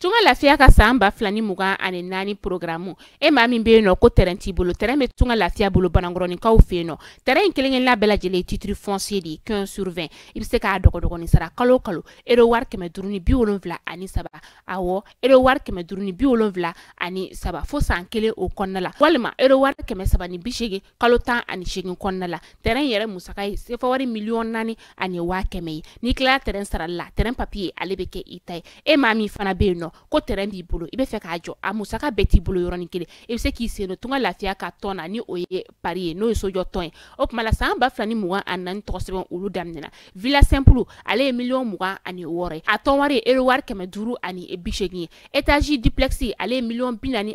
Tunga Lafiya ka san 2024 programme e maa min bɛ yen nɔ ko terrain t'i bolo, terrain bɛ Tunga Lafiya bolo Banankɔrɔninkaw fɛ yen nɔ. Terrain in kelen-kelenna bɛɛ lajɛlen ye titre foncier de ye 15 sur 20. I bɛ se k'a dɔgɔdɔgɔnin sara kalo o kalo euro wari 573, awɔ euro wari 573 fo san kelen o kɔnɔna la, walima euro wari 380 kalo 18 kɔnɔna la. Terrain yɛrɛ musaka ye sefa wari 4,1 million ye. N'i tilala terrain sarali la, terrain papier ale bɛ kɛ i ta ye. E maa min fana bɛ yen nɔ ko terrain b'i bolo, i bɛ fɛ k'a jɔ, a musaka bɛɛ t'i bolo yɔrɔnin kelen, i bɛ se k'i sen don Tunga Lafiya ka tɔn na, ni o ye pari ye, n'o ye sojɔ tɔn ye. O tuma la san 2024 tɔgɔ sɛbɛn olu daminɛna. Villa simple ale ye 26 million ye, a tɔn wari ye euro wari 580 ye. Étage duplex ale ye 42 million ye,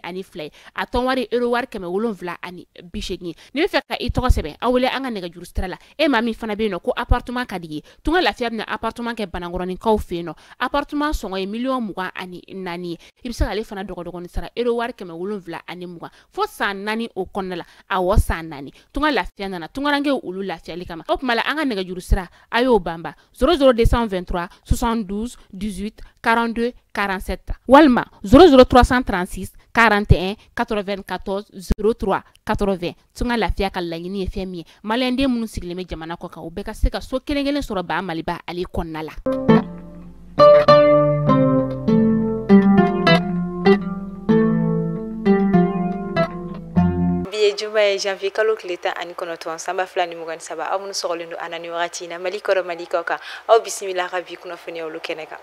a tɔn wari ye euro wari 780 ye. N'i bɛ fɛ ka i tɔgɔ sɛbɛn, aw wele an ka nɛgɛjuru sira la. E maa min fana bɛ yen nɔ ko appartement ka di ye, Tunga Lafiya bɛna appartement kɛ Banankɔrɔninkaw fɛ yen nɔ. Appartement sɔngɔ ye 24 million ye. I bɛ se k'ale fana dɔgɔdɔgɔnin sara euro wari 720 fo san 4 o kɔnɔna la, awɔ san 4. Tunga Lafiya nana tungarankew olu lafiyali kama. O tuma la an ka nɛgɛjuru sira a y'o banba 00223 72 18 42 47 walima 00336 41 94 03 80. Tunga Lafiya ka laɲini ye fɛn min ye, maliyɛnden minnu sigilen bɛ jamana kɔ kan, u bɛɛ ka se ka so kelen kelen sɔrɔ ba Maliba ale kɔnɔna la. Bi ye juma ye, janvier kalo tile 19 san 2023. Aw minnu sɔgɔlen don an na ni wagati in na, Mali kɔrɔ, Mali kɔ kan, aw bisimila ka bi kunnafoniya olu kɛnɛ kan.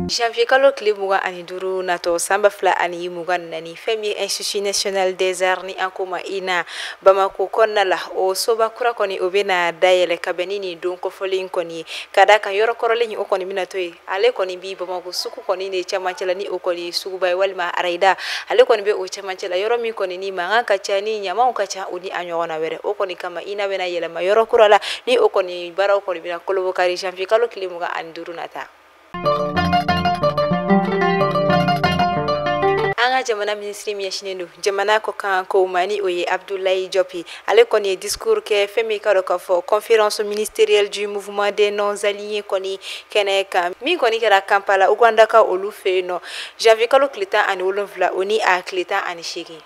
Janvier kalo tile 25 natɔ san 2024, fɛn min ye Institut national des arts ni an ko ma INA, Bamako kɔnɔna la, o soba kura kɔni o bɛna dayɛlɛ ka bɛn ni nin don kofɔlen kɔni ye. Ka da kan yɔrɔ kɔrɔlen o kɔni bɛna to yen, ale kɔni bi Bamako sugu kɔni de cɛmancɛ la, ni o kɔni ye suguba ye walima arayida, ale kɔni bɛ o cɛmancɛ la, yɔrɔ min kɔni ni mankan ka ca, ni ɲamaw ka ca, o ni a ɲɔgɔnna wɛrɛ. O kɔni kama INA bɛna yɛlɛma yɔrɔ kura la, ni o kɔni baaraw kɔni bɛna kolobokari janvier kalo tile 25 nata. An ka jamana minisiri min ɲɛsinnen don jamana kɔ kan kow ma, ni o ye Abdoulaye Diop ye, ale kɔni ye discours kɛ fɛn min ka dɔn k'a fɔ conférence ministérielle du mouvement des non alignés kɔni kɛnɛ kan, min kɔni kɛra Kampala, Uganda ka olu fɛ yen nɔ, janvier kalo tile 17 o ni a tile 18.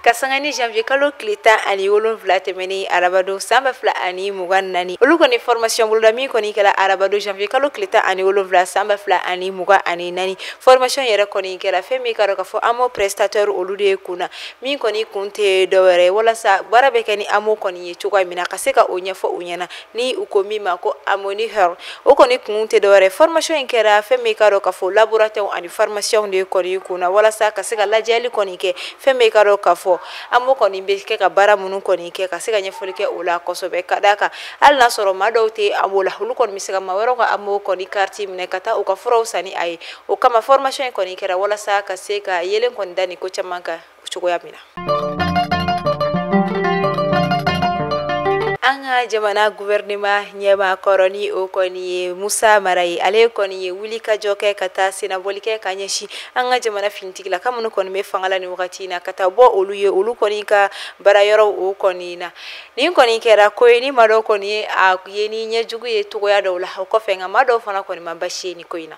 Ka sanga ni janvier kalo tile 17 tɛmɛnen arabadon san 2024, olu kɔni formation boloda min kɔni kɛra arabadon janvier kalo tile 17 san 2024. Formation yɛrɛ kɔni kɛra fɛn min ka dɔn k'a fɔ AMO prestataire olu de ye kunna, min kɔni kun tɛ dɔwɛrɛ ye walasa baara bɛ kɛ ni AMO kɔni ye cogoya min na, ka se ka o ɲɛfɔ u ɲɛna, ni u ko min ma ko AMO ni hɛr. O kɔni kun tɛ dɔwɛrɛ, formation in kɛra fɛn min ka dɔn k'a fɔ laboratoire ani pharmacien de kɔni kunna, walasa ka se ka lajɛli kɔni kɛ fɛn min ka dɔn k'a fɔ AMO kɔni bɛ kɛ ka baara minnu kɔni kɛ, ka se ka ɲɛfɔli kɛ o la kosɛbɛ. Ka d'a kan hali n'a sɔrɔ maa dɔw tɛ AMO la, olu kɔni bɛ se ka maa wɛrɛw ka AMO kɔni carte minɛ ka taa u ka furaw san ni a ye. O kama formation in kɔni kɛra walasa ka se ka yelen kɔni da nin ko caman kan cogoya min na. An ka jamana gouvernement ɲɛmaa kɔrɔ, ni o kɔni ye Musa Mara ye, ale kɔni ye wuli ka jɔ kɛ ka taa sennabɔli kɛ ka ɲɛsin an ka jamana finitigilaka minnu kɔni bɛ fanga la nin wagati in na, ka taa bɔ olu ye olu kɔni ka baara yɔrɔw o kɔni na. Nin kɔni kɛra ko ye ni maa dɔw kɔni ye a ye ni ɲɛjugu ye togoya dɔw la o kɔfɛ, nka maa dɔw fana kɔni ma basi ye nin ko in na.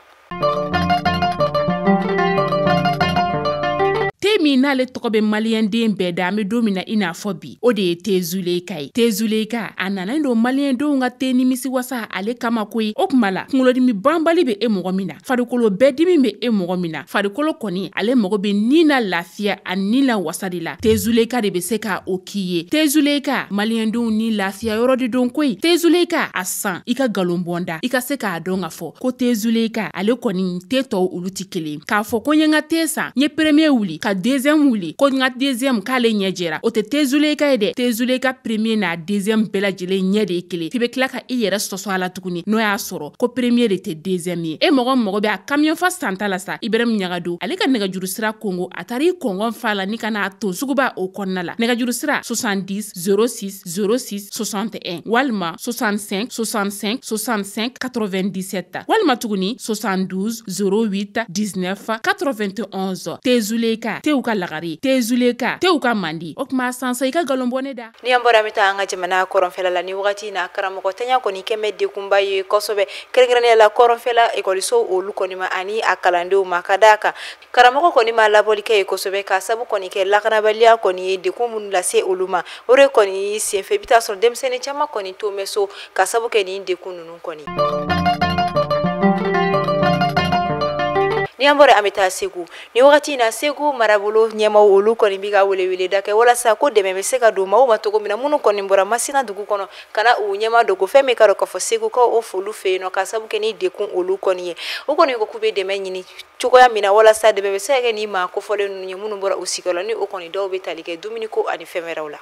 Te min n'ale tɔgɔ bɛ maliyɛnden bɛɛ da, an bɛ don min na i n'a fɔ bi, o de ye te Zuleyika ye. Te Zuleyika a nana don maliyɛndenw ka te nimisi wasa ale kama koyi. O tuma la kunkolodimi banbali bɛ e mɔgɔ min na, farikolo bɛɛ dimi bɛ e mɔgɔ min na, farikolo kɔni ale mago bɛ ni na lafiya a ni la wasa de la, te Zuleyika de bɛ se ka o k'i ye. Te Zuleyika maliyɛndenw ni lafiya yɔrɔ de don koyi. Te Zuleyika a san i ka nkalon bɔnda, i ka se k'a dɔn k'a fɔ ko te Zuleyika ale kɔni te tɔw olu tɛ kelen. K'a fɔ ko n ye n ka te san, n ye premier wuli ka deuxième wuli, ko n ka deuxième k'ale ɲɛ jɛra, o tɛ te Zuleyika ye dɛ. Te Zuleyika premier n'a deuxième bɛɛ lajɛlen ɲɛ de ye kelen, f'i bɛ tila ka i yɛrɛ sɔsɔ a la tuguni n'o y'a sɔrɔ ko premier de tɛ deuxième ye. E mɔgɔ mago bɛ a camion fa santa la sa, Ibrahim Ɲagado ale ka nɛgɛjuru sira kongo, a taara i kɔngɔn fa la ni ka n'a ton suguba o kɔnɔna la. Nɛgɛjuru sira 70 06 06 61 walima 65 65 65 97 walima tuguni 72 08 19 91. Te Zuleyika. Tew ka lagare, te Zuleka, tew ka mandi. O tuma sansa i ka nkalon bɔ ne da. Ni an bɔra, an bɛ taa an ka jamana kɔrɔnfɛla la. Ni wagati in na, karamɔgɔ tanya kɔni kɛmɛ dekunba ye kosɛbɛ, kɛrɛnkɛrɛnnenya la kɔrɔnfɛla ekɔliso olu kɔni ma ani a kalandenw ma, ka d'a kan karamɔgɔ kɔni ma labɔli kɛ ye kosɛbɛ, ka sabu kɔni kɛ lakanabaliya kɔni ye dekun minnu lase olu ma. O de kɔni senfɛ, i bɛ taa sɔrɔ denmisɛnnin caman kɔni to bɛ so ka sabu kɛ nin dekun ninnu kɔni. Ni an bɔra, an bɛ taa Segu. Ni wagati in na, Segu marabolo ɲɛmaw olu kɔni bɛ ka weleweleda kɛ walasa ko dɛmɛ bɛ se ka don maaw ma cogo min na, minnu kɔni bɔra Masina dugu kɔnɔ ka na u ɲɛma dogo fɛn min ka dɔn k'a fɔ Segukaw o f'olu fɛ yen nɔ, ka sabu kɛ ni dekun olu kɔni ye. U kɔni ko k'u bɛ dɛmɛ ɲini cogoya min na walasa dɛmɛ bɛ se ka kɛ ni maa kofɔlen ninnu ye, minnu bɔra u sigiyɔrɔ, ni o kɔni dɔw bɛ tali kɛ dumuniko ani fɛn wɛrɛw la.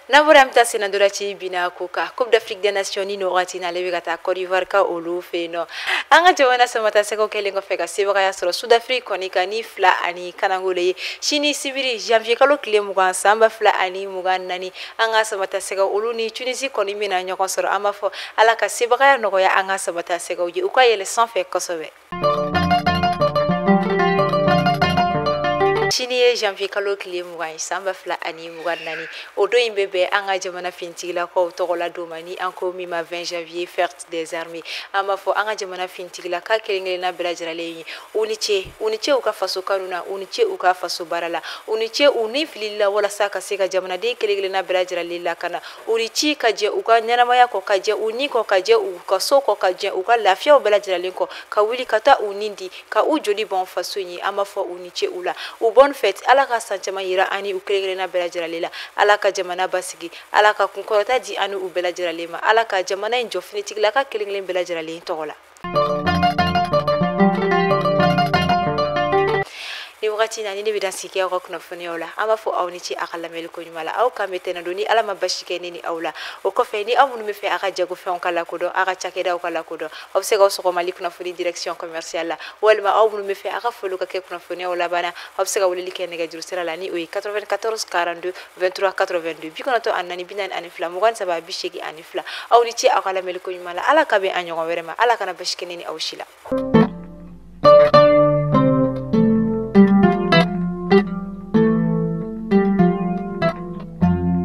N'an bɔra, an bɛ taa senna binna ko kan Coupe d'Afrique des Nations. Ni nin wagati in na, ale bɛ ka taa Côte d'Ivoire ka olu fɛ yen nɔ. An ka jamana samata sɛgɛw kɛlen kɔfɛ ka sebagaya sɔrɔ Sud-Afrique kɔni kan ni 2 ni kanangolo ye, sini sibiri janvier kalo tile 20 san 2024, an ka samata sɛgɛw olu ni Tunisie kɔni bɛna ɲɔgɔn sɔrɔ. An b'a fɔ Ala ka sebagaya nɔgɔya an ka samata sɛgɛw ye, u ka yɛlɛ sanfɛ kosɛbɛ. Sini ye janvier kalo tile 20 ye san 2024. O don in bɛ bɛn an ka jamana finitigilakaw tɔgɔla don ma, ni an ko min ma 20 janvier, fête des armées. An b'a fɔ an ka jamana finitigilaka kelen kelenna bɛɛ lajɛlen ye, u ni ce, u ni ce u ka faso kanu na, u ni ce u ka faso baara la, u ni ce u ni filili la walasa ka se ka jamanaden kelen kelenna bɛɛ lajɛlen lakana. U ni ci ka jɛ u ka ɲɛnamaya kɔ, ka jɛ u ni kɔ, ka jɛ u ka so kɔ, ka jɛ u ka lafiyaw bɛɛ lajɛlen kɔ, ka wuli ka taa u ni di, ka u joli bɔn faso ye. An b'a fɔ u ni ce u la, u bonne fête. Ala ka san caman yira an ni u kelen kelenna bɛɛ lajɛlen la. Ala ka jamana basigi, Ala ka kunkɔrɔta di an ni u bɛɛ lajɛlen ma, Ala ka jamana in jɔ finitigilaka kelen kelen bɛɛ lajɛlen tɔgɔ la. Ni wagati na, ni ne bɛ dan sigi aw ka kunnafoniyaw la. An b'a fɔ aw ni ce a ka lamɛnni ko ɲuman la. Aw kan bɛ tɛnɛ don ni Ala ma basi kɛ ne ni aw la. O kɔfɛ, ni aw minnu bɛ fɛ a ka jagofɛnw ka lakodɔn, a ka cakɛdaw ka lakodɔn, aw bɛ se k'aw sɔgɔ Mali kunnafoni direction commerciale la, walima aw minnu bɛ fɛ a ka foliw ka kɛ kunnafoniyaw laban na, aw bɛ se ka weleli kɛ nɛgɛjuru sira la, ni o ye 94 42 23 82, 94 42 23 82. Aw ni ce aw ka lamɛnni ko ɲuman la. Ala ka bɛn a ɲɔgɔn wɛrɛ ma. Ala kana basi kɛ ne ni aw si la.